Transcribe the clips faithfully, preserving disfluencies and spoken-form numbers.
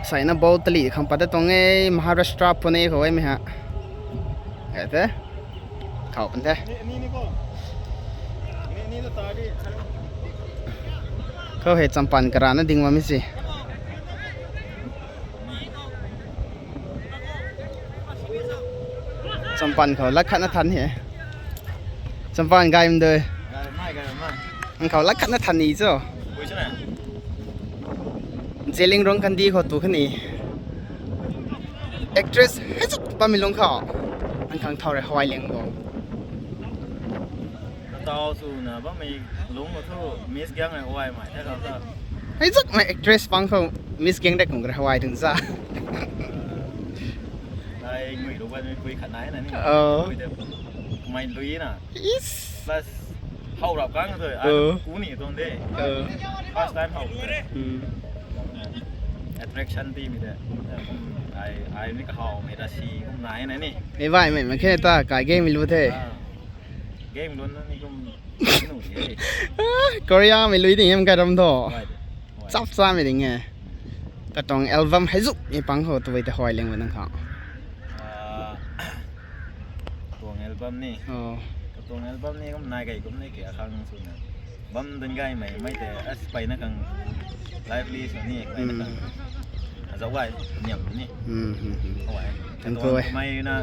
Saina ball tali khang pat ta tuang e, Maharashtra Pune khou e mi ha. Kei the. Khou pan the. Khou hei champan karana ding ma mi si. Champan khou lat khatna than he. Champan gay mdui. Ang khou lat khatna than ni cho. Zeliangrong kandi khou tu kani. Actress hei zuk bammei lung khou. Ang khang thau rui hawai liang bo. Tau swna bammei lung khou thu Miss Gang rui hawai mai the khou ta. Hei zuk mei actress pang khou Miss Gang de kum rui hawai dun sa. Ai ngui lu ban mei pui khat nai na ni. Oh. Pui de mai lui na. Is. Plus hau rap kang tu. Oh. Ku ni tuang de. Oh. First time hau. Hmm. Attraction ti mi de. Ai ai ni ka hau mei ra si kum nai na ni. Ei vai mei ma khe ta kai game mi lu the. Ah. Game lun na ni kum nu ni. Ah, Korea mei lui ding em kai ram tho. Vai de. Vai. Chap cha mei ding e. Katuang album hei zuk ni pang khou tu vai ta hawai leng nang khang. Ah, katuang album ni. Oh. Katuang album ni kum nai kai kum ni ke akhang swna. Bam dun gay mei mei te as pai na khang lively sw ni pai na khang. Hmm. Azau gay niam ni. Hmm, hmm, hmm. Hawai. Thank you, eh. Mei na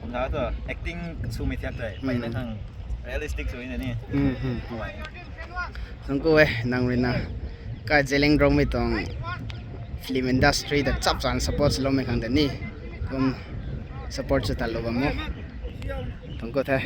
kum ta to acting sw mei thiak te pai na khang realistic sw ni. Hmm, hmm. Hawai. Thank you, eh, nang rui na. Kai Zeliangrong mei tuang film industry ta chap chan support swlou mei khang de ni. Kum support sw ta lou bam mo. Thank you the.